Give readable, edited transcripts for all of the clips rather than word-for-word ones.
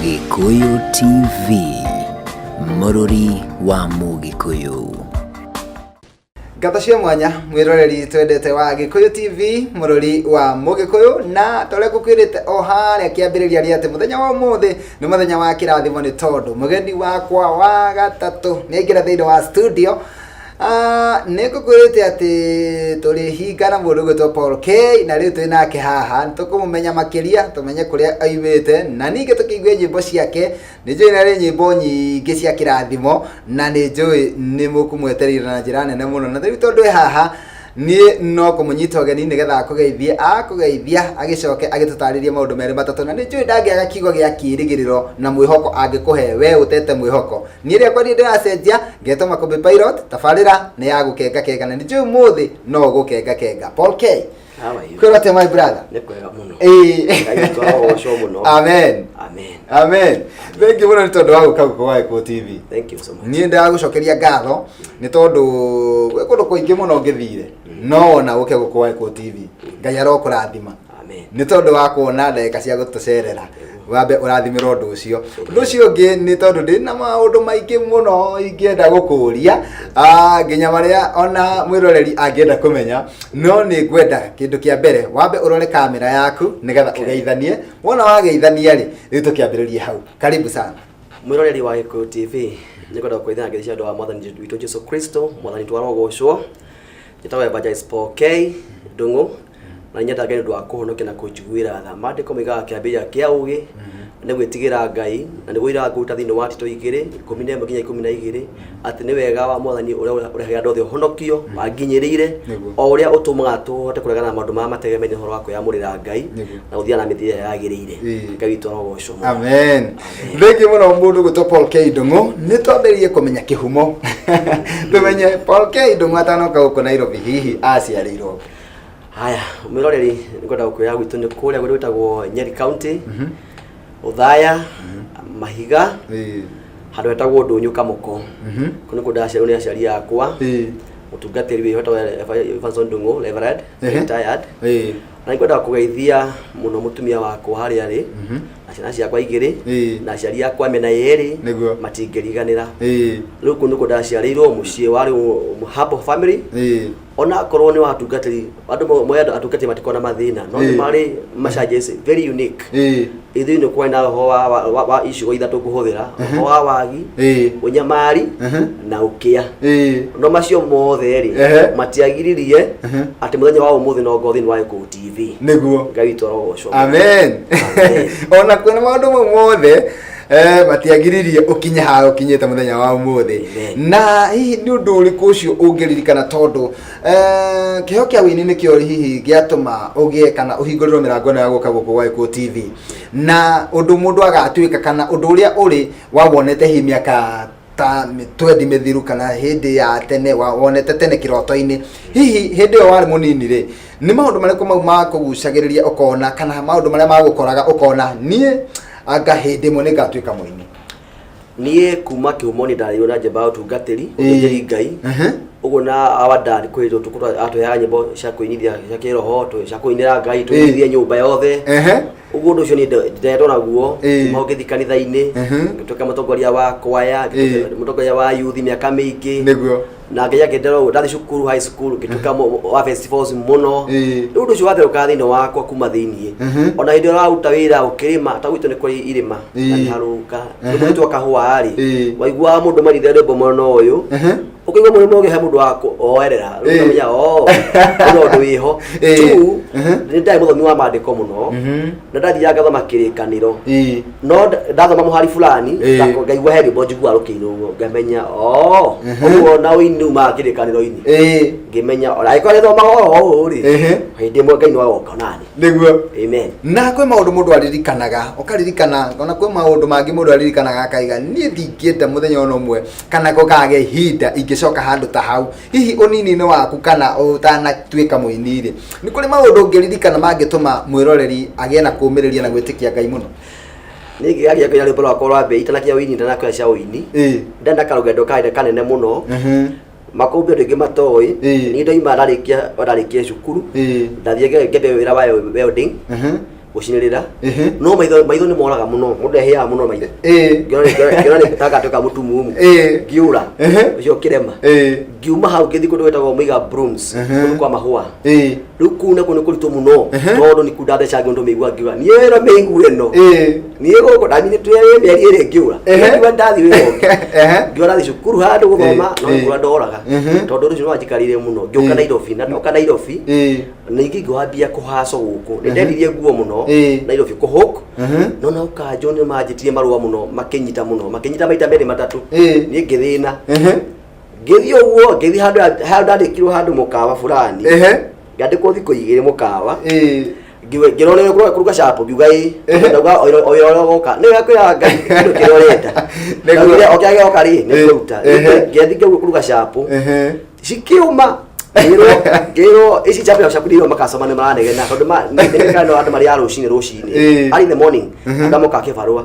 Gĩkũyũ TV, mũrũri wa Mũgĩkũyũ. Ngatho cia mwanya mwĩroreri twendete wa Gĩkũyũ TV, mũrũri wa Mũgĩkũyũ, na ta ũrĩa ngũkwĩrĩte o harĩa kĩambĩrĩria rĩa atĩ mũthenya wa ũmũthĩ nĩ mũthenya wa kĩrathimo, nĩ tondũ mũgeni wakwa wa gatatũ nĩ aingĩra thĩinĩ wa studio. Nĩ ngũkwĩrĩte atĩ tũrĩ hinga na mũndũ ũgwĩtwo Paul K, na rĩu twĩ nake haha, nĩ tũkũmũmenya makĩria, tũmenye kũrĩa aumĩte, na ningĩ tũkĩigue nyĩmbo ciake. Nĩ njũĩ narĩ nyĩmbo nyingĩ cia kĩrathimo, na nĩ njũĩ nĩ mũkũmwetereire na njĩra nene mũno. Na rĩu tondũ ĩ haha, niĩ no kũmũnyita ũgeni nĩgetha akũgeithie, akũgeithia agĩcoke agĩtũtarĩrie maũndũ merĩ matatũ, na nĩ njũĩ ndangĩaga kiugo gĩa kĩĩrĩgĩrĩro na mwĩhoko angĩkũhe we ũtete mwĩhoko. Niĩ rĩakwa niĩ ndĩracenjia ngetwo Makũmbĩ Pilot, tabarĩra nĩ ya gũkenga kenga, na nĩ njũĩ ũmũthĩ no gũkenga kenga. Paul K. How are you? Kwĩrwo atĩa, my brother? Nĩ kwega mũno. Ĩĩ. Ngai witũ arogocwo mũno. Amen. Amen. Amen. Thank you mũno nĩ tondũ wa gũka gũkũ gwa Gĩkũyũ TV. Thank you so much. Niĩ ndĩragũcokeria ngatho nĩ tondũ gwĩ kũndũ kũingĩ mũno ngĩthire, no wona ũke gũkũ gwa Gĩkũyũ TV. Ngai arokũrathima. Amen. Nĩ tondũ wa kuona ndagĩka cia gũtũcerera, wambe ũrathimĩra ũndũ ũcio. Ũndũ ũcio ũngĩ nĩ tondũ ndĩ na maũndũ maingĩ mũno ingĩenda gũkũria, nginya marĩa ona mwĩroreri angĩenda kũmenya, no nĩ ngwenda kĩndũ kĩa mbere wambe ũrore kamera yaku nĩgetha ũgeithanie. Wona wageithania rĩ, rĩu tũkĩambĩrĩrie hau. Karibu sana. Mwĩroreri wa Gĩkũyũ TV, nĩ ngwenda gũkũgeithia na ngeithi cia ũndũ wa Mwathani witũ Jesu Kristo. Mwathani witũ arogocwo. Njĩtagwo Evangelist Paul K Ndung'u, na nĩ nyendaga Ngai nĩ ũndũ wa kũhonokia na kũnjiguĩra tha. Maandĩko moigaga kĩambĩrĩria kĩa ũũgĩ nĩ gwĩtigĩra Ngai, na nĩguo ũira ngũruta thĩinĩ wa Tito 2:11 nginya 12 atĩ nĩ wega wa Mwathani ũrĩa ũrehagĩra andũ othe ũhonokio wanginyĩrĩire, o ũrĩa ũtũmaga tũhote kũregana na maũndũ marĩa mategemeire ũhoro wa kwĩyamũrĩra Ngai na gũthiaga na mĩthiĩre ĩrĩa yagĩrĩire. Ngai witũ arogocwo mũno. Amen. Thank you mũno mũndũ gwĩtwo Paul K Ndung'u. Nĩ twambĩrĩrie kũmenya kĩhumo, tũmenye Paul K Ndung'u atanoka gũkũ Nairobi hihi aciarĩirwo? Haya, mwĩroreri, nĩngwenda gũkwĩra gwitũ nĩ kũrĩa gwĩtagwo Nyeri County, Ũthaya, Mahiga, handũ hetagwo Ndũnyũ Kamũko. Kũu nĩkuo ndaciarirwo nĩ aciari akwa. Mũtungatĩri wĩ wetagwo Evanson Ndung'u, Reverend, retired. Na nĩngwenda kũgeithia mũno mũtumia wakwa harĩa arĩ, na ciana ciakwa igĩrĩ, na aciari akwa mĩena yerĩ, matingĩriganĩra. Rĩu kũu nĩkuo ndaciarĩirwo, mũciĩ warĩ humble family. Ona akorwo nĩ watungatĩri, andũ moĩ andũ atungatĩri matikoragwo na mathĩna, no nĩ marĩ ma challenges very unique. Ithuĩ nĩ kwarĩ na roho wa icigo ithatũ ngũhũthĩra, roho wa wagi, ũnyamari na ũkĩa. No macio mothe rĩ, matiagiririe atĩ mũthenya wa ũmũthĩ no ngorwo thĩinĩ wa Gĩkũyũ TV. Ngai witũ arogocwo. Amen. Amen. Ona kwĩna maũndũ mau mothe, matiagiririe ũkinye haha ũkinyĩte mũthenya wa ũmũthĩ. Amen. Na hihi nĩ ũndũ ũrĩkũ ũcio ũngĩririkana, tondũ kĩheo kĩa wĩini nĩkĩo hihi gĩatũma ũgĩe kana ũhingũrĩrwo mĩrango ĩno ya gũka gũkũ gwa Gĩkũyũ TV, na ũndũ mũndũ agatuĩka kana ũndũ ũrĩa ũrĩ wawonete hihi mĩaka ta 20 mĩthiru kana hĩndĩ ya tene, wonete tene kĩroto-inĩ, hihi hĩndĩ ĩyo warĩ mũnini rĩ, nĩ maũndũ marĩkũ mau makũgucagĩrĩria ũkona, kana maũndũ marĩa magũkoraga ũkona, niĩ anga hĩndĩ ĩmwe nĩ ngatuĩka mũini? Niĩ kuma kĩhumo nĩ ndarĩirwo na njĩra ya ũtungatĩri, ũthĩnjĩri Ngai. Ũguo na our dad kwĩ hĩndĩ ũtukũ atũheaga nyĩmbo cia kũinithia cia kĩroho, cia kũinĩra Ngai, tũinithie nyũmba yothe. Ũguo ũndũ ũcio niĩ ndetwo naguo. Kuma ũngĩthiĩ kanitha-inĩ, ngĩtuĩka mũtongoria wa kwaya, ngĩtuĩka mũtongoria wa youth mĩaka mĩingĩ. Na Ngai akĩndera ũguo, ndathiĩ cukuru, high school, ngĩtuĩka wa festivals mũno. Rĩu ũndũ ũcio watherũkaga thĩinĩ wakwa kuma thĩiniĩ. Ona hĩndĩ ĩrĩa ũraruta wĩra ũkĩrĩma, ta gwitũ nĩ kũrĩ irĩma na mĩharũrũka, rĩmwe nĩ twakahũa rĩ, waiguaga mũndũ marithia rwĩmbo mwena ũyũ, ũkaigua mũrĩmo ũngĩ he mũndũ wa oerera. Rĩu ũkamenya, oh, kwĩna ũndũ wĩho. Tu nĩ ndarĩ mũthomi wa maandĩko mũno, na ndathiaga ngathoma Kĩrĩkanĩro, no ndathoma mũhari fulani, ngaigua he rwĩmbo njiguaga rũkĩinwo ũguo, ngamenya, oh, ũguo na ũini umaga Kĩrĩkanĩro-inĩ. Ngĩmenya ona angĩkorwo nĩthomaga oro ũũ rĩ, hĩndĩ ĩmwe Ngai no agoka nani. Amen. Na kwĩ maũndũ mũndũ aririkanaga, ũkaririkana, ona kwĩ maũndũ mangĩ mũndũ aririkanaga akaiga, niĩ ndingĩenda mũthenya ona ũmwe kana gũkagĩa ihinda ingĩcoka handũ ta hau. Hihi ũnini-inĩ waku kana ũtanatuĩka mũini rĩ, nĩ kũrĩ maũndũ ũngĩririkana mangĩtũma mwĩroreri agĩe na kũũmĩrĩria na gwĩtĩkia Ngai mũno? Niĩ ngĩgeria kũina rwĩmbo rwakwa rwa mbere itanakinya ũini, itanakinya cia ũini, ndarĩ na karũgendo karĩ kanene mũno. Makũmbĩ andũ aingĩ matoĩ. Niĩ ndoima ndarĩkia cukuru, ndathiĩ ngĩambia wĩra wa welding. Gũcinĩrĩra. No maitho, maitho nĩ moraga mũno, mũndũ ehĩaga mũno maitho. Ngĩona nĩ tagatuĩka mũtumumu. Ngĩũra. Ũcio kĩrema. Ngiuma hau ngĩthiĩ kũndũ gwĩtagwo Mũiga Brooms, kũndũ kwa mahũa. Rĩu kũu nakuo nĩ kũritũ mũno, tondũ nĩ kuu ndathecangio ũndũ mĩigua, ngiuga niĩ wĩra mĩigua ĩno. Niĩ gũkũ ndanyitĩtwo mĩeri 2 ngĩũra. Ngiuga ndathiĩ wĩra ũngĩ. Ngiuga ndathiĩ cukuru handũ gũthoma, no kũra ndoraga. Tondũ ũndũ ũcio nĩ wanjikarĩire mũno. Ngĩũka Nairobi, na ndoka Nairobi, ningĩ ngĩwambia kũhaco gũkũ. Nĩ ndendirie nguo mũno Nairobi kũhook. No nao kanjũ nĩ manjĩtirie marũa mũno, makĩnyita mũno, makĩnyita maita merĩ matatũ. Niĩ ngĩthĩna. Ngĩthiĩ ũguo, ngĩthiĩ handũ handũ ndandĩkirwo handũ mũkawa fulani. Ngĩandĩkwo thikũ 2 mũkawa. Ngĩrwo nĩ kũruga chapo, ngiuga ĩ. Ndauga o wĩra ũrĩa ũgoka. Nĩ wega kwĩra Ngai kĩndũ kĩrĩa ũrenda. Ndaugire o kĩrĩa gĩgoka rĩ, nĩ ngũruta. Ngĩthiĩ ngĩaua kũruga chapo. Cikĩũma. Ngĩrwo ici chapo ciaku nĩ makacoma nĩ maranegena tondũ nĩ kana andũ marĩ a rũcinĩ rũcinĩ. Early in the morning andũ moka kĩbarũa.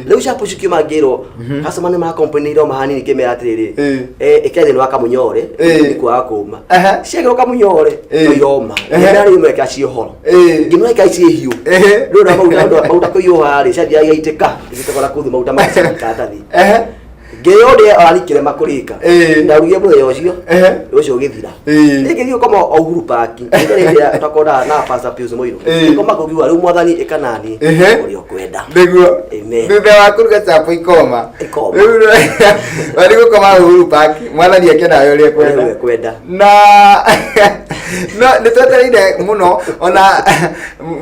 Rĩu chapo cikĩũma ngĩrwo customer nĩ marakomplain iroma hanini, ngĩmera atĩrĩrĩ, ĩkĩra thĩinĩ wa kamũnyore nĩ kwaga kũma. Ciekĩrwo kamũnyore no iroma. Ngĩmera rĩu mekĩra ciĩ horo. Ngĩmera ĩkĩra ciĩ hiũ. Rĩu na maguta maguta kũhiũha rĩ, ciathiaga igaitĩka igĩtogora kũu thĩ maguta magacoka karatathi. Ngĩyo ũrĩa orani kĩrema kũrĩka. Ndarugire mũthenya ũcio. Ũcio ũgĩthira. Niĩ ngĩthiĩ gũkoma o Uhuru Park. Nĩkĩo hĩndĩ ĩrĩa twakoraga na Pastor Pius Mũirũ. Ngĩkoma kũu ngiuga rĩu Mwathani ĩka naniĩ ũrĩa ũkwenda. Nĩguo. Amen. Thutha wa kũruga chapo ikoma. Ikoma. Rĩu wathiĩ gũkoma Uhuru Park, Mwathani eke nawe ũrĩa Ũrĩa ekwenda. ũkwenda. Na no nĩ twetereire mũno, ona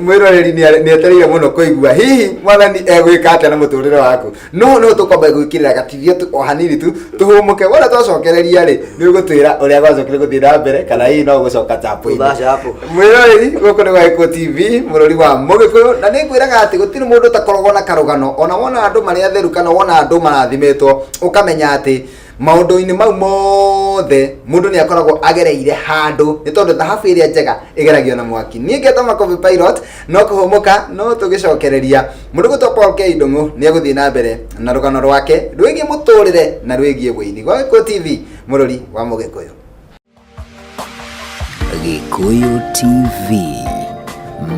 mwĩroreri nĩ etereire mũno kũigua hihi Mwathani egwĩka atĩa na mũtũrĩre waku. No tũkwamba gwĩkĩrĩra gatithio tu o hanini tu tũhũmũke. Wona twacokereria rĩ, nĩ ũgũtwĩra ũrĩa gwacokire gũthiĩ na mbere, kana hihi no gũcoka chapo-inĩ. Thutha chapo. Mwĩroreri, gũkũ nĩ gwa Gĩkũyũ TV, mũrũri wa Mũgĩkũyũ, na nĩ ngwĩraga atĩ gũtirĩ mũndũ ũtakoragwo na karũgano. Ona wona andũ marĩ atheru kana wona andũ marathimĩtwo, ũkamenya atĩ maũndũ-inĩ mau mothe mũndũ nĩ akoragwo agereire handũ, nĩ tondũ thahabu ĩrĩa njega ĩgeragio na mwaki. Niĩ ngetwo Makobi Pilot, no kũhũmũka no tũgĩcokereria. Mũndũ gwĩtwo Paul K Ndung'u nĩ egũthiĩ na mbere na rũgano rwake rwĩgiĩ mũtũrĩre na rwĩgiĩ wũini. Gwa Gĩkũyũ TV, mũrũri wa Mũgĩkũyũ. Gĩkũyũ TV,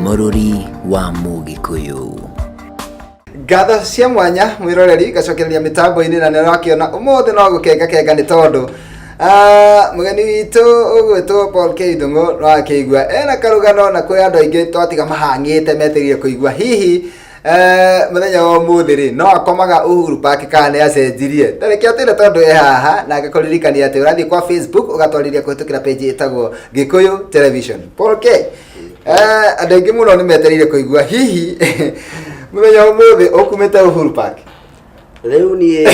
mũrũri wa Mũgĩkũyũ. Ngatho cia mwanya mwĩroreri, ngacokereria mĩtambo-inĩ, na nĩ ũrakĩona ũmũthĩ no gũkenga kenga nĩ tondũ mũgeni witũ ũgwĩtwo Paul K Ndung'u no akĩigua ena karũgano, na kwĩ andũ aingĩ twatiga mahang'ĩte metereire kũigua hihi mũthenya wa ũmũthĩ rĩ no akomaga Uhuru Park kana nĩ acenjirie. Tareke atwĩre tondũ e haha, na ngakũririkania atĩ ũrathiĩ kwa Facebook ũgatwarĩria kũhĩtũkĩra page ĩtagwo Gĩkũyũ Television. Paul K, andũ aingĩ mũno nĩ metereire kũigua hihi mũthenya wa ũmũthĩ ũkumĩte Uhuru Park. Rĩu niĩ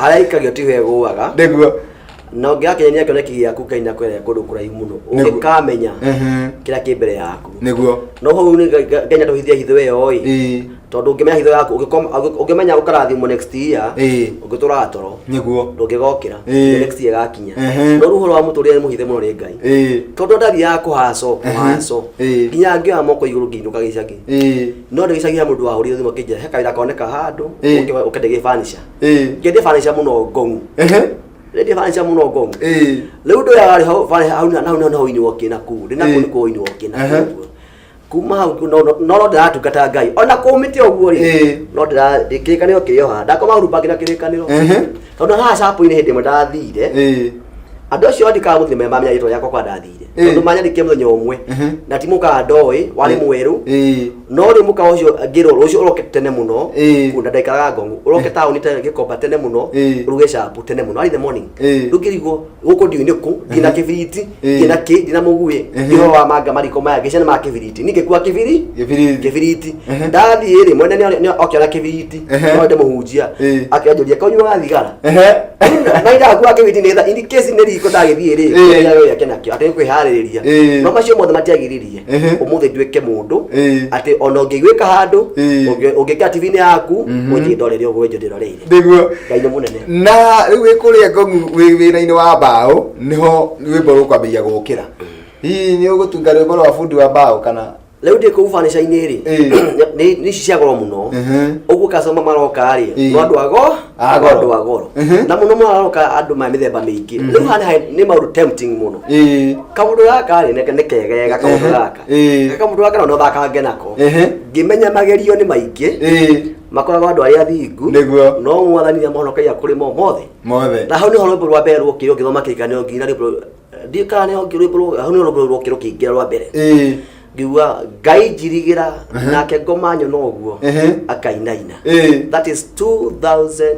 harĩa ikagio tiho ĩgũaga. Na ũngĩgakinyania kĩoneki gĩaku, Ngai nĩakwĩra kũndũ kũraihu mũno ũngĩkamenya kĩrĩa kĩ mbere yaku. No hau nĩ Ngai nĩatũhithia hitho ĩyo ĩ, tondũ ũngĩmenya hitho yaku, ũngĩmenya ũkarathimwo next year, ũngĩtũraga toro ndũngĩgokĩra next year ĩgakinya. No rĩu ũhoro wa mũtũrĩre nĩ mũhithe mũno nĩ Ngai, tondũ ndathiaga kũhaco kũhaco nginya ngĩoya moko igũrũ ngĩinũka gĩcagi. No ndĩ gĩcagi he mũndũ wahũrire thimũ akĩnjĩra he kawĩra koneka handũ ũke ũkende gĩbanica. Ngĩendia banica mũno ngong'u. Ndendia banica mũno ngong'u. Rĩu ndũ ũrĩa warĩ hau hau na hau na hau inĩ wokĩ na kuu ndĩ na kuu nĩkuo inĩ wokĩ na kuu kuma hau no no no ndĩratungata Ngai ona kũmĩte ũguo rĩ. No ndĩra kĩrĩkanĩro kĩrĩ o haha, ndakoma hau mbangĩ na kĩrĩkanĩro, tondũ haha capo-inĩ hĩndĩ ĩmwe ndathire, andũ acio andĩkaga mũthenya mamenya rĩtwa rĩakwa kwa ndathire, tondũ manyandĩkire mũthenya ũmwe na ti mũkawa ndoĩ warĩ mwerũ. No rĩu mũkawa ũcio ngĩrwo rũciũ ũroke tene mũno kũu, na ndaikaraga Ngong'u, ũroke taũni tene Gĩkomba tene mũno, ũruge chapo tene mũno early in the morning. Rĩu ngĩrigwo gũkũ ndiũĩ nĩ kũ, ndina kĩbiriti, ndina kĩ, ndina mũguĩ, ndina wa manga mariko maya ngĩcia nĩ ma kĩbiriti, niĩ ngĩkua kĩbiri Gĩbiriti. Kĩbiriti. Ndathiĩ rĩ, mwene nĩ okĩona kĩbiriti, no ndĩ mũhunjia, akĩanjũria kũnyuaga thigara, na ndakua kĩbiriti nĩgetha in case nĩ riko ndagĩthiĩ rĩ, kĩrĩa gĩake nakĩo atĩ kwĩharĩrĩria. No macio mothe matiagiririe ũmũthĩ nduĩke mũndũ atĩ ona ũngĩiguĩka handũ ũngĩkĩra TV-inĩ yaku ũnjĩndorere ũguo ndĩroreire. Ngai nĩ mũnene. Na rĩu wĩ kũrĩa Ngong'u wĩ wĩra-inĩ wa mbaũ, nĩho rwĩmbo rũkwambĩrĩria gũkĩra. Hihi nĩ ũgũtunga rwĩmbo rwa bundi wa mbaũ kana? Rĩu ndĩ kũu furniture-inĩ rĩ, nĩ ici cia goro mũno. Ũguo customer maroka rĩ, no andũ ago A goro. andũ a goro. Na mũno maroka andũ ma mĩthemba mĩingĩ. Rĩu haha nĩ maũndũ tempting mũno. Kaũndũ gaka rĩ, nĩ kegega kaũndũ gaka. Kaũndũ gaka no thakange nako. Ngĩmenya magerio nĩ maingĩ. Makoragwo andũ arĩa athingu. Nĩguo. No Mwathani nĩamahonokagia kũrĩ mo mothe. Mothe. Na hau nĩho rwĩmbo rwa mbere rwokire ũngĩthoma kĩrikanĩro nginya rwĩmbo ndiũĩ kana nĩho rwĩmbo hau nĩho rwĩmbo rwokire rũkĩingĩra rwa mbere. Ngiuga Ngai njirigĩra nake ngoma nyona ũguo akainaina. That is 2006.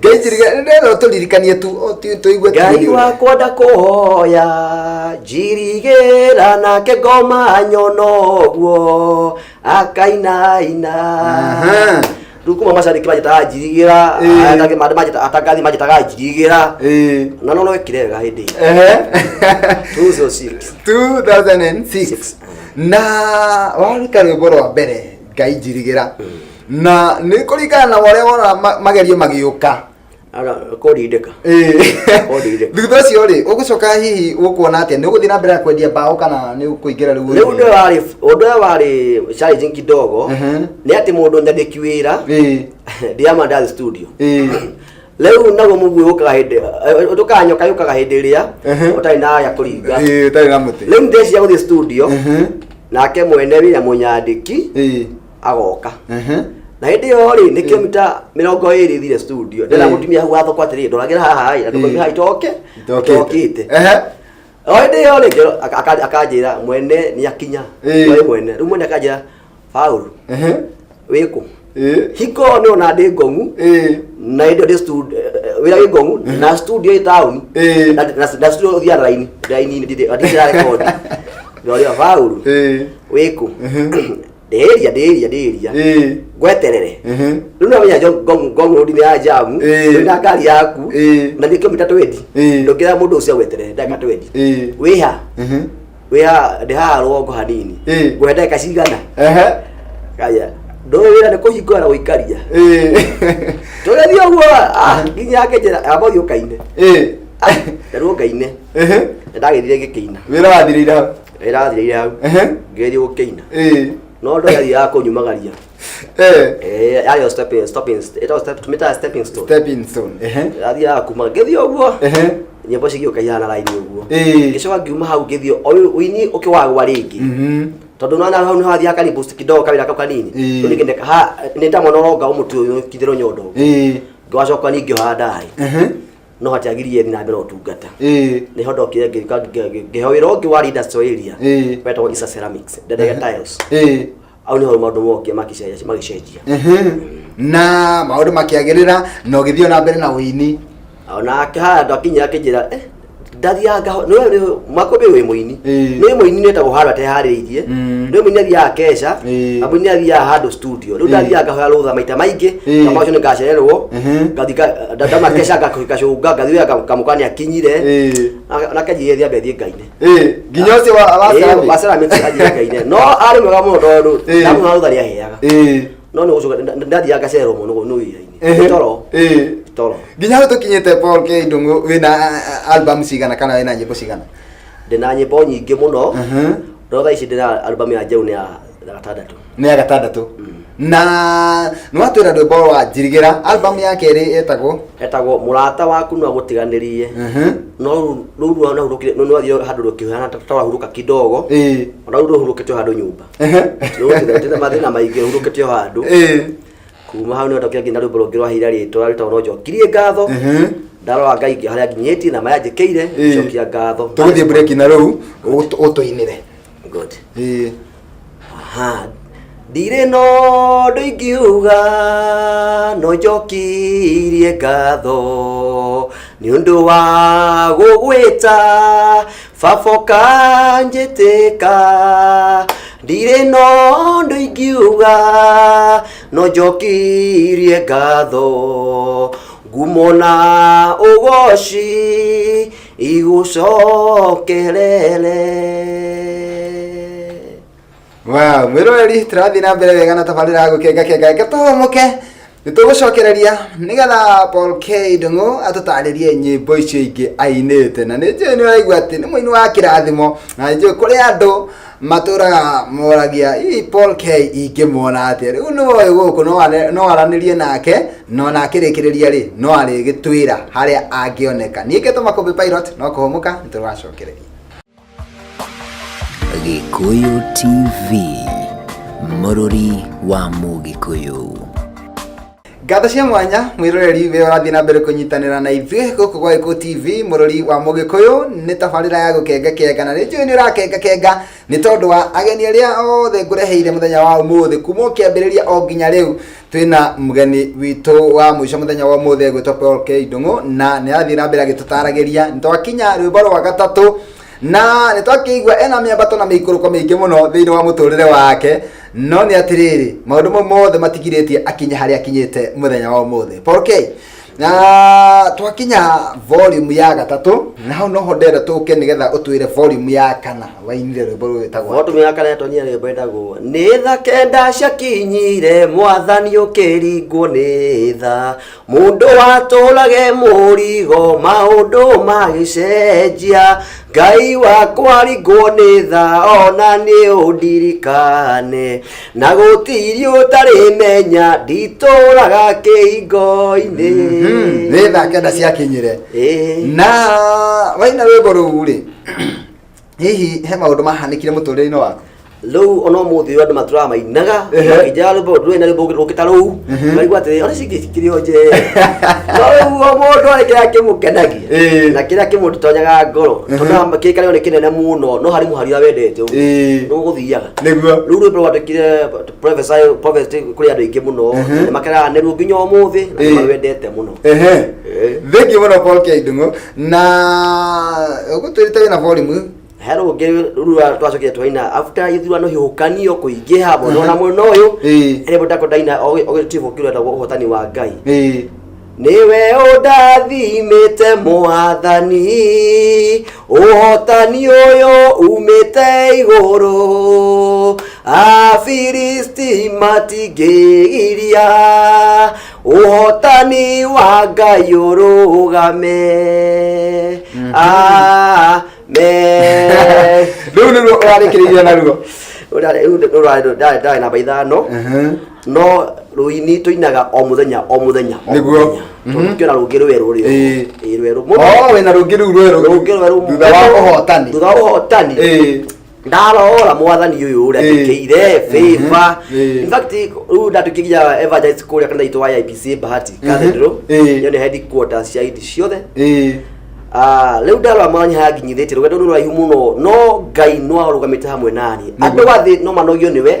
Ngai njirigĩra, ndĩrenda ũtũririkanie tu tũigue tu Ngai nĩ ũrĩa. wakwa ndakũhoya njirigĩra nake ngoma nyona ũguo akainaina. Rĩu kuma macandĩki manjĩtaga njirigĩra, atangathi manjĩtaga njirigĩra. Na no wekire wega hĩndĩ ĩyo. 2006. 2006. Na waruta rwĩmbo rwa mbere Ngai njirigĩra, na nĩ kũringana na ũrĩa wona magerio magĩũka. Kũrindĩka. Kũrindĩka. Thutha ũcio rĩ, ũgũcoka hihi ũkuona atĩa, nĩ ũgũthiĩ na mbere na kwendia mbaũ kana nĩ ũkũingĩra rĩu? Rĩu ũndũ ũrĩa warĩ challenging kidogo nĩ atĩ mũndũ nyandĩki wĩra ndiama ndathi studio. Rĩu naguo mũguĩ ũkaga hĩndĩ ũtũkaga nyoka yũkaga hĩndĩ ĩrĩa ũtarĩ na ya kũringa. Ũtarĩ na mũtĩ. Rĩu ndĩreciria gũthiĩ studio, nake mwene wĩra mũnyandĩki agoka. Na hĩndĩ ĩyo rĩ, nĩ kilomita 20 thire studio. Ndĩra mũtumia hau wa thoko atĩrĩ, ndoragĩra haha ĩ, na ndũkoime haha itoke itokĩte. O hĩndĩ ĩyo rĩ, akanjĩra mwene nĩ akinya. We mwene rĩu mwene akanjĩra, Paul, wĩkũ? Hingo nĩ ona ndĩ Ngong'u. Na hĩndĩ ĩyo ndĩ studio, wĩra wĩ Ngong'u na studio ĩ taũni. Na studio ũthiaga na raini raini, ndĩ rekondi. Ndoria, Paul, wĩkũ? Ndĩria ndĩria ndĩria. Ngweterere. Rĩu nĩwamenya Ngong'u road nĩ ya jamu. Rĩu na ngari yaku na nĩ kilomita 20. Ndũngĩra mũndũ ũcio agweterere ndagĩka 20. Wĩha? Wĩha? Ndĩ haha rũgongo hanini. Ngũhe ndagĩka cigana? Kaya ndũĩ wĩra nĩ kũhingũra na gũikaria. Tũgĩthiĩ ũguo nginya akĩnjĩra amba ũthiĩ ũkaine. Ndarwo ngaine. Nĩndagĩthire ngĩkĩina. Wĩra wathirĩire hau? Wĩra wathirĩire hau. Ngĩgeria gũkĩina. No ndũ yathiaga kũnyumagaria. Yarĩ o stepping stepping ĩtagwo step tũmĩtaga stepping stone. Stepping stone. Yathiaga kuma ngĩthiĩ ũguo. Nyĩmbo cigĩũka ihana raini ũguo. Ngĩcoka ngiuma hau ngĩthiĩ o ũini ũkĩwagwa rĩngĩ. Tondũ nona hau nĩho hathiaga kani boost kidogo kawĩra kau kanini. Rĩu ningĩ nĩ ndamona ũronga ũmũtĩ ũyũ kithĩrwo nyondo. Ngĩwacoka ningĩ oha ndarĩ. No hatiagirie thiĩ na mbere ũtungata. Nĩho ndokire ngĩheo wĩra ũngĩ wa industrial area. Wetagwo Isa Ceramics, ndendagia tiles. Hau nĩho maũndũ mokire magĩcenjia. Na maũndũ makĩagĩrĩra na ũgĩthiĩ na mbere na ũini. Onake haha ndakinya akĩnjĩra, ndathiaga ngaho nĩwe makũmbĩ wĩ mũini. Nĩ mũini nĩtagwo handũ ateharĩirie. Nĩ mũini athiaga keca, na mũini athiaga handũ studio. Rĩu ndathiaga ngahoya rũtha maita maingĩ, kama ũcio nĩngacererwo, ngathiĩ ndauma keca ngacũnga, ngathiĩ wĩra ngamũkora nĩakinyire. Nake anjĩrire thiĩ ambe thiĩ ngaine. Nginya ũcio wa ceramics? Wa ceramics anjĩrire ngaine. No arĩ mwega mũno tondũ ndamũhoya rũtha nĩaheaga. No nĩ gũcoka ndathiaga ngacererwo mũno nĩ wĩra-inĩ. Toro. Toro. Nginya hau tũkinyĩte, Paul K Ndung'u, wĩna album cigana kana wĩna nyĩmbo cigana? Ndĩna nyĩmbo nyingĩ mũno. No thaa ici ndĩna album ya njerũ nĩ ya gatandatũ. Nĩ ya gatandatũ. Na nĩ watwĩra rwĩmbo wa njirigĩra, album ya kerĩ ĩtagwo? Etagwo Mũrata Waku No Agũtiganĩrie. No rĩu rũrahurũkire, no nĩwathiĩ handũ rũkĩhana ta rũrahurũka kidogo. Ona rĩu rũhurũkĩte o handũ nyũmba. Rũtirĩ mathĩna maingĩ, rũhurũkĩte o handũ. Kuma hau nĩndokire nginya rwĩmbo rũngĩ rwaheire rĩtwa rwĩtagwo No Njokirie Ngatho. Ndarora Ngai harĩa nginyĩtie na marĩa njĩkĩire, cokia ngatho. Tũgũthiĩ break na rĩu ũtũinĩre. Good. Aha. Ndirĩ na ũndũ ingiuga no njokirie ngatho nĩ ũndũ wa gũgwĩta baba ũkanjĩtĩka. Ndirĩ na ũndũ ingiuga no njokirie ngatho, ngumo na ũgoci igũcokerere. Wow, mwĩroreri, tũrathiĩ na mbere wega na tabarĩra ya gũkenga kenga. Reke tũhũmũke. Nĩ tũgũcokereria nĩgetha Paul K Ndung'u atũtarĩrie nyĩmbo icio ingĩ ainĩte, na nĩ njũĩ nĩ ũraigua atĩ nĩ mũini wa kĩrathimo, na nĩ njũĩ kũrĩ andũ matũraga moragia hihi Paul K ingĩmuona atĩa. Rĩu nĩ woĩ gũkũ no aranĩrie nake, na ona akĩrĩkĩrĩria rĩ no arĩgĩtwĩra harĩa angĩoneka. Niĩ ngetwo Makũmbĩ Pilot, no kũhũmũka nĩ tũgacokereria. Gĩkũyũ TV, mũrũri wa Mũgĩkũyũ. Ngatho cia mwanya mwĩroreri wĩ ũrathiĩ na mbere kũnyitanĩra na ithuĩ gũkũ gwa Gĩkũyũ TV, mũrũri wa Mũgĩkũyũ. Nĩ tabarĩra ya gũkenga kenga, na nĩ njũĩ nĩ ũrakenga kenga nĩ tondũ wa ageni arĩa othe ngũreheire mũthenya wa ũmũthĩ kuma o kĩambĩrĩria o nginya rĩu. Twĩna mũgeni witũ wa mũico mũthenya wa ũmũthĩ egwĩtwo Paul K Ndung'u, na nĩ arathiĩ na mbere agĩtũtaragĩria. Nĩ twakinya rwĩmbo rwa gatatũ, na nĩ twakĩigua ena mĩambato na mĩikũrũko mĩingĩ mũno thĩinĩ wa mũtũrĩre wake, no nĩ atĩrĩrĩ, maũndũ mau mothe matigirĩtie akinye harĩa akinyĩte mũthenya wa ũmũthĩ. Paul K, na twakinya volume ya gatatũ, na hau noho ndĩrenda tũke nĩgetha ũtwĩre volume ya kana wainire rwĩmbo rwĩtagwo. Volume ya kana yatonyire rwĩmbo ĩtagwo nĩ tha kenda ciakinyire mwathani ũkĩringwo nĩ tha, mũndũ watũrage mũrigo maũndũ magĩcenjia, Ngai wakwa ringwo nĩ tha ona nĩ ũndirikane, na gũtirĩ ũtarĩmenya nditũraga kĩhingo-inĩ. Nĩ tha kenda ciakinyire. Ĩĩ. Na waina rwĩmbo rũu rĩ, hihi he maũndũ mahanĩkire mũtũrĩre-inĩ waku? Rĩu ona ũmũthĩ ũyũ andũ matũraga mainaga makĩnjĩra rwĩmbo ndũrĩ na rwĩmbo rũngĩ ta rũu, maigua atĩrĩ ona cingĩ cikĩrĩ o njega, no rĩu o mũndũ arĩ kĩrĩa kĩmũkenagia na kĩrĩa kĩmũtonyaga ngoro, tondũ kĩkarĩo nĩ kĩnene mũno, no harĩ mũhari ũrĩa wendete ũguo nĩũgũthiaga. Rĩu rwĩmbo rwandĩkire prophesy prophecy kũrĩ andũ aingĩ mũno, nĩ makenaga nĩruo nginya ũmũthĩ na nĩ marwendete mũno. Thank you mũno Paul K Ndung'u, na ũgũtwĩrĩte wĩna volume He rũngĩ rũu twacokire twaina after ithurano hĩhũkanio kũingĩha mũno na mwena ũyũ. Ĩrĩa ndako ndaina ũgĩtibũ kĩrĩa ũhotani wa Ngai. Nĩwe ũndathimĩte mwathani, ũhotani ũyũ umĩte igũrũ, Afilisti matingĩgiria ũhotani wa Ngai ũrũgame. Amen. Rĩu nĩruo ũrarĩkĩrĩirie naruo. Rĩu ndarĩ namba 5. No rũini tũinaga o mũthenya o mũthenya o mũthenya, tondũ tũkĩona rũngĩ rwerũ rĩ. Ĩĩ, rwerũ mũno. Oh, wĩna rũngĩ rĩu rwerũ. Rũngĩ rwerũ. Thutha wa ũhotani. Thutha wa ũhotani. Ndarora mwathani ũyũ ũrĩa njĩkĩire favor. In fact, rĩu ndatuĩkire evangelist kũrĩa kanitha itũ wa IPC Bahati Cathedral. Ĩyo nĩ headquarters cia indi ciothe. Rĩu ndarora mwathani harĩa nginyithĩtie, rũgendo nĩ rũraihu mũno, no Ngai no arũgamĩte hamwe nani. Andũ a thĩ no manogio nĩwe,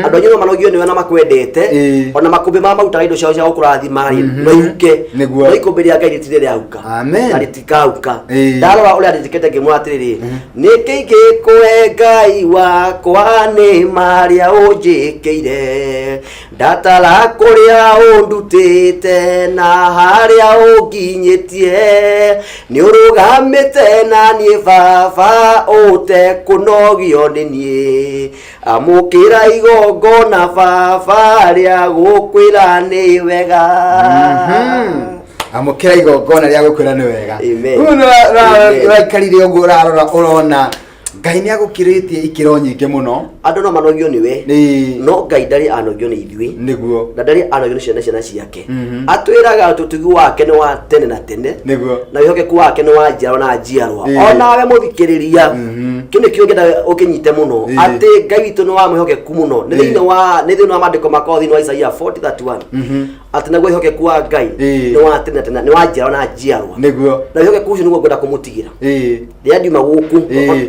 andũ anyu no manogio nĩwe na makwendete, ona makũmbĩ ma marutaga indo ciao cia gũkũrathima rĩ, no ihuke. No ikũmbĩ rĩa Ngai rĩtirĩ rĩahuka. Amen. Na rĩtikahuka. Ndarora ũrĩa ndĩkĩte ngĩmwĩra atĩrĩrĩ, nĩkĩ ingĩkũhe Ngai wakwa nĩ marĩa ũnjĩkĩire, ndatara kũrĩa ũndutĩte na harĩa ũnginyĩtie, nĩ ũrũgamĩte na niĩ baba ũtekũnogio nĩ niĩ, amũkĩra igongona baba rĩa gũkwĩra nĩ wega. Amũkĩra igongona rĩa gũkwĩra nĩ wega. Amen. Rĩu nĩ Amen. ũraikarire ũguo ũrarora ũrona Ngai nĩ agũkĩrĩtie ikĩro nyingĩ mũno. Andũ no manogio nĩwe, no Ngai ndarĩ anogio nĩ ithuĩ, na ndarĩ anogio nĩ ciana ciake. Atwĩraga ũtugi wake nĩ wa tene na tene, na wĩhokeku wake nĩ wa njiarwa na njiarwa. Onawe mũthikĩrĩria, kĩu nĩkĩo ngĩenda ũkĩnyite mũno, atĩ Ngai witũ nĩ wa mwĩhokeku mũno. Nĩ thĩinĩ wa maandĩko makao thĩinĩ wa Isaia 40:31, atĩ naguo wĩhokeku wa Ngai nĩ wa tene na tene, nĩ wa njiarwa na njiarwa. Na wĩhokeku ũcio nĩguo ngwenda kũmũtigĩra rĩrĩa ndiuma gũkũ.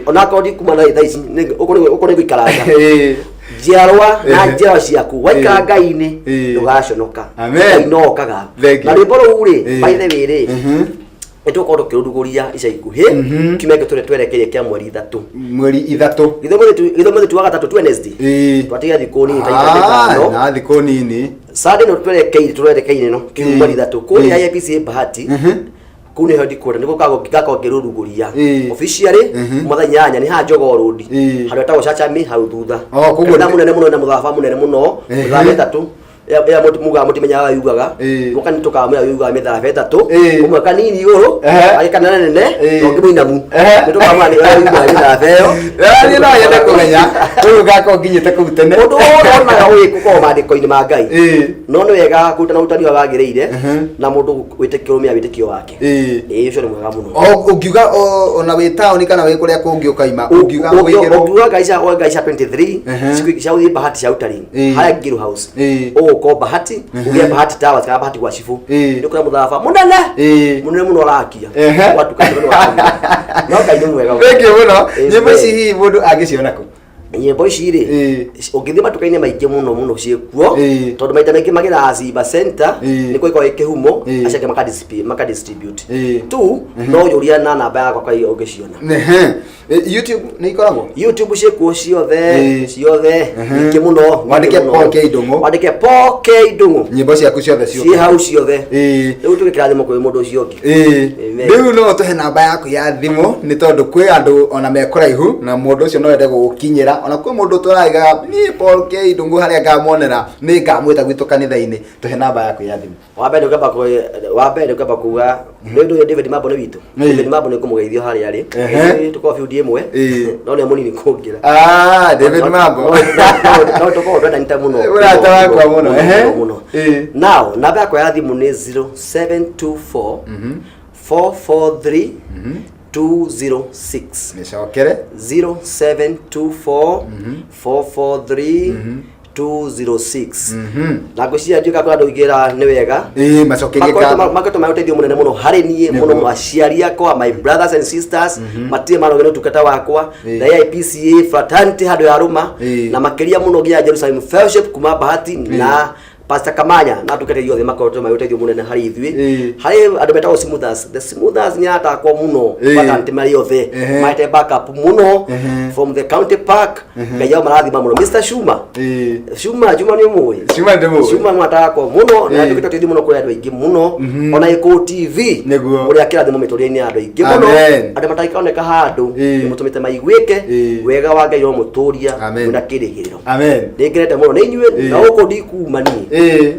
Onakorwo ndikuma na thaa ici, ũkorwo nĩ ngũikaranga njiarwa na njiarwa ciaku, waikara Ngai-inĩ ndũgaconoka. Amen. Ngai no okaga. Thank you. Na rwĩmbo rũu rĩ, by the way rĩ, nĩ tũgũkorwo tũkĩrũrugũria ica ikuhĩ, kiumia gĩkĩ twerekeire kĩa mweri 3. Mweri 3. Gĩthomo gĩtũ wa gatatũ tu Wednesday. Twatiga thikũ nini ta 5. Na thikũ nini. Sunday no twerekeire no kiumia mweri 3 kũrĩa IPC Bahati, kũu nĩho ndikuona nĩguo ngakorwo ngĩrũrugũria officially kuma thaa 8, nĩ haha Jogoo Road, handũ hetagwo Chachami hau thutha. Oh, koguo Kanitha mũnene mũno na mũtharaba mũnene mũno, mũtharaba 3. Ĩrĩa mugaga mũtimenyaga yugaga. Mũka nĩ tũkamwĩra yugaga mĩtharaba ĩtatũ. Ũmwe kanini igũrũ, agĩ kana nene, na ũngĩ mũinamu. Nĩ tũkamwĩra nĩ ũrĩa yugaga mĩtharaba ĩyo. Niĩ no nyende kũmenya rĩu ngakorwo nginyĩte kũu tene. Ũndũ wothe wonaga ũgĩkwo maandĩko-inĩ ma Ngai. No nĩ wega kũrutana ũrutani ũrĩa wagĩrĩire na mũndũ wĩtĩkio rũmia wĩtĩkio wake. Ĩĩ, ũcio nĩ mwega mũno. O ũngiuga ona wĩ taũni kana wĩ kũrĩa kũngĩ ũkaima, ũngiuga ũigĩrwo. Ũngiuga ngaica ngaica 23 cia gũthiĩ Bahati cia Utaring harĩa Ngiru House. Ũgũka Bahati, ũgĩe Bahati Towers kana Bahati gwa Cibũ. Nĩ ũkũrĩa mũtharaba mũnene mũnene mũno ũrakia. Gwatuka nĩ wakia. No Ngai nĩ mwega. Thank you mũno. Nyĩmbo ici hihi mũndũ angĩciona kũ? Nyĩmbo ici rĩ, ũngĩthiĩ matuka-inĩ maingĩ mũno mũno ciĩkuo, tondũ maita maingĩ magĩraga Simba Center, nĩkuo ĩkoragwo ĩ kĩhumo, acio angĩ maka distribute tu. No ũria na namba yakwa kwa ũngĩciona. Ehe. YouTube nĩ ikoragwo? YouTube ciĩkuo ciothe. Ciothe, nyingĩ mũno, nyingĩ Wandĩke mũno. Paul K. Ndung'u. Wandĩke Paul K. Ndung'u. Nyĩmbo ciaku ciothe ciĩ ciũke. Hau ciothe. Rĩu tuge kĩrathimo kwĩ mũndũ ũcio ũngĩ. Amen. Rĩu no tũhe namba yaku ya thimũ, nĩ tondũ kwĩ andũ ona me kũraihu na mũndũ ũcio no ende gũgũkinyĩra, ona kwĩ mũndũ tũraigaga niĩ Paul K. Ndung'u harĩa ngamuonera nĩ ngamwĩta gwitũ kanitha-inĩ. Tũhe namba yaku ya thimũ. Wa mbere nĩ ũkamba kuga nĩ ũndũ ũyũ David Mambo nĩ witũ. David Mambo nĩ ngũmũgeithio harĩa arĩ. Tũkorwo biundi ĩmwe, no nĩ mũnini kũngĩra. Ah, David Mambo. No tũkorwo twendanĩte mũno. Mũrata wakwa mũno, ehe. Mũno. Now namba yakwa ya thimũ nĩ 0724 443 206. Mĩcokere. 0724 443 206. Na ngwĩciria ndiũka kũrĩa andũ ingĩra nĩ wega. Ĩĩ, macokerie ngatho. Makoretwo marĩ ũteithio mũnene mũno harĩ niĩ mũno mũno, aciari akwa, my brothers and sisters, matirĩ manoge nĩ ũtungata wakwa, na AIPCA fraternity handũ ya rũma, na makĩria mũno nginya Jerusalem Fellowship kuma Bahati na Pastor Kamanya na atungatĩri othe makoretwo marĩ ũteithio mũnene harĩ ithuĩ. Harĩ andũ metagwo Smoothers, the Smoothers nĩ atakwa mũno, fraternity marĩ othe mahete backup mũno from the county park. Ngai ao marathima mũno. Mr Shuma, Shuma, Juma nĩ ũmũĩ? Shuma ndĩmũĩ. Shuma nĩ atakwa mũno na ndũkĩte ũteithio mũno kũrĩ andũ aingĩ mũno, ona Gĩkũyũ TV, ũrĩa kĩrathimo mĩtũrĩre-inĩ ya andũ aingĩ mũno. Amen. Andũ matarĩkoneka handũ, nĩ mũtũmĩte maiguĩke wega wa Ngai ũromũtũria mwĩna kĩrĩgĩrĩro. Amen. Nĩ ngenete mũno nĩ inyuĩ. Na gũkũ ndikuma niĩ,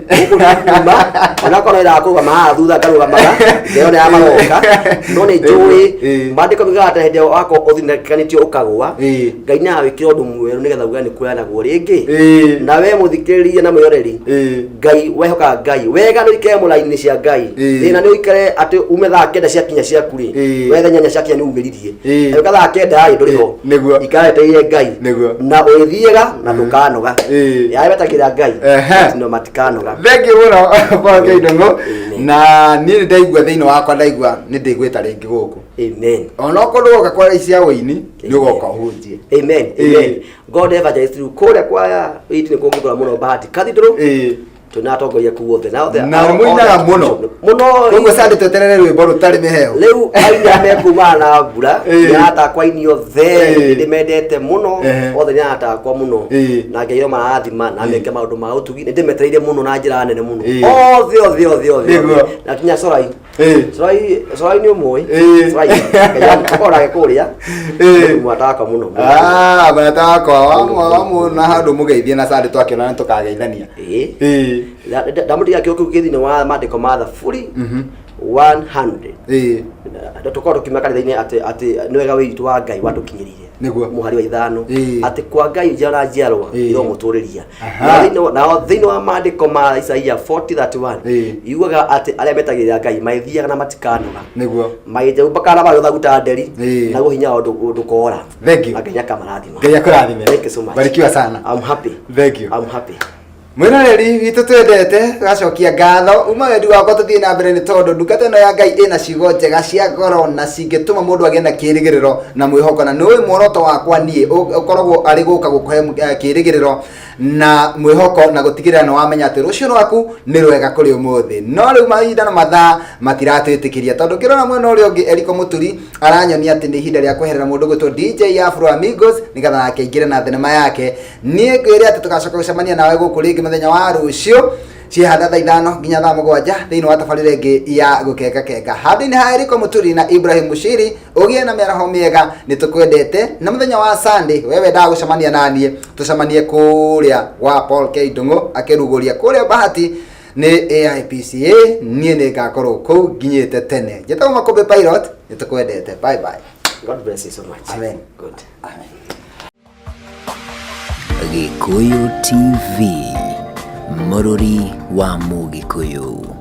gũkũ ndikuma, onakorwo ĩrakũrũgama haha thutha ngarũgamaga ndĩrona ya maroka, no nĩ njũĩ maandĩko miugaga atĩ hĩndĩ ĩrĩa wakorwo ũthinĩkanĩtio ũkagũa, Ngai nĩ agwĩkĩra ũndũ mwerũ nĩgetha uge nĩ kuoyanagwo rĩngĩ. Na we mũthikĩrĩria na mwĩroreri, Ngai wehokaga Ngai wega nĩ ũikare mũraini cia Ngai. Thĩna nĩ ũikare atĩ ume thaa 9 ciakinya ciaku rĩ, wethe nyanya ciakinya nĩ umĩririe. Ũka thaa 9 rĩ, ndũrĩ ho. Ikara wetereire Ngai na ũrĩthiaga na ndũkanoga. Arĩa metagĩrĩra Ngai no matikanoga. Thank you mũno, Paul K. Ndung'u. Amen. Na niĩ nĩ ndaigua thĩinĩ wakwa, ndaigua nĩ ndĩgwĩta rĩngĩ gũkũ. Amen. Onokorwo ndũgoka kwa cia ũini, nĩ ũgoka ũhunjie. Amen. Amen. God evangelist rĩu kũrĩa kwa iti nĩ kũngĩkora mũno Bahati Cathedral, twĩna atongoria kuu othe na othe. Na nĩ mũinaga mũno. Mũno. Koguo Sunday tweterere rwĩmbo rũtarĩ mĩheho. Rĩu aini arĩa mekumana na mbura, nĩ aratakwa aini othe, nĩndĩmendete mũno. Othe nĩ aratakwa mũno. Na Ngai marathima na meke maũndũ ma ũtugi. Nĩ ndĩmetereire mũno na njĩra nene mũno, othe othe othe othe othe. Na kinya Corai. Corai, Corai nĩ ũmũĩ. Corai akorwo nake kũrĩa, mwatakwa mũno mũno. Ah, mũrata wakwa wa na handũ mũgeithie na Sunday twakĩona nĩ tũkageithania. Ndamũtiga kĩo kĩu kĩ thĩinĩ wa maandĩko ma Thaburi 100. Tũkorwo tũkiuma kanitha-inĩ atĩ nĩ wega witũ wa Ngai watũkinyĩrire, mũhari wa 5, atĩ kwa Ngai njiarwa na njiarwa iromũtũrĩria. Nao thĩinĩ wa maandĩko ma Isaia 40:31, yugaga atĩ arĩa metagĩrĩra Ngai magĩthiaga na matikanoga, magĩtembũkaga magĩũtha ta nderi, naguo hinya wao ndũkora. Thank you. Na Ngai akamarathima. Ngai akũrathime. Thank you so much. Barikiwa sana. I'm happy. Thank you. I'm happy. Mwĩroreri witũ twendete, tũgacokia ngatho uma wendi wakwa tũthiĩ na mbere, nĩ tondũ ndungata ĩno ya Ngai ĩna ciugo njega cia goro na cingĩtũma mũndũ agĩe na kĩrĩgĩrĩro na mwĩhoko. Na nĩũĩ muoroto wakwa niĩ ũkoragwo arĩ gũka gũkũhe kĩrĩgĩrĩro na mwĩhoko na gũtigĩrĩra nĩ wamenya atĩ rũciũ rwaku nĩ rwega kũrĩ ũmũthĩ. No rĩu mahinda na mathaa matiratwĩtĩkĩria, tondũ ngĩrora mwena ũrĩa ũngĩ Eriko Mũturi aranyonia atĩ nĩ ihinda rĩa kweherera mũndũ gwĩtwo DJ Afro Amigos nĩgetha nake aingĩre na thenema yake. Niĩ ngwĩre atĩ tũgacoka gũcemania nawe gũkũ rĩngĩ mũthenya wa rũciũ. Ciĩhanda thaa 5 nginya thaa 7 thĩinĩ wa tabarĩra ĩngĩ ya gũkenga kenga handũ-inĩ ha Eriko Mũturi na Ibrahim Mushiri. Ũgĩe na mĩaraho mĩega, nĩ tũkwendete. Na mũthenya wa Sunday, we wendaga gũcemania naniĩ, tũcemanie kũrĩa gwa Paul K Ndung'u akĩrugũria kũrĩa Bahati nĩ AIPCA. Niĩ nĩ ngakorwo kũu nginyĩte tene. Njĩtagwo Makũmbĩ Pilot, nĩ tũkwendete. Bye bye. God bless you so much. Amen. Good. Amen. Gĩkũyũ TV, mũrũri wa Mũgĩkũyũ.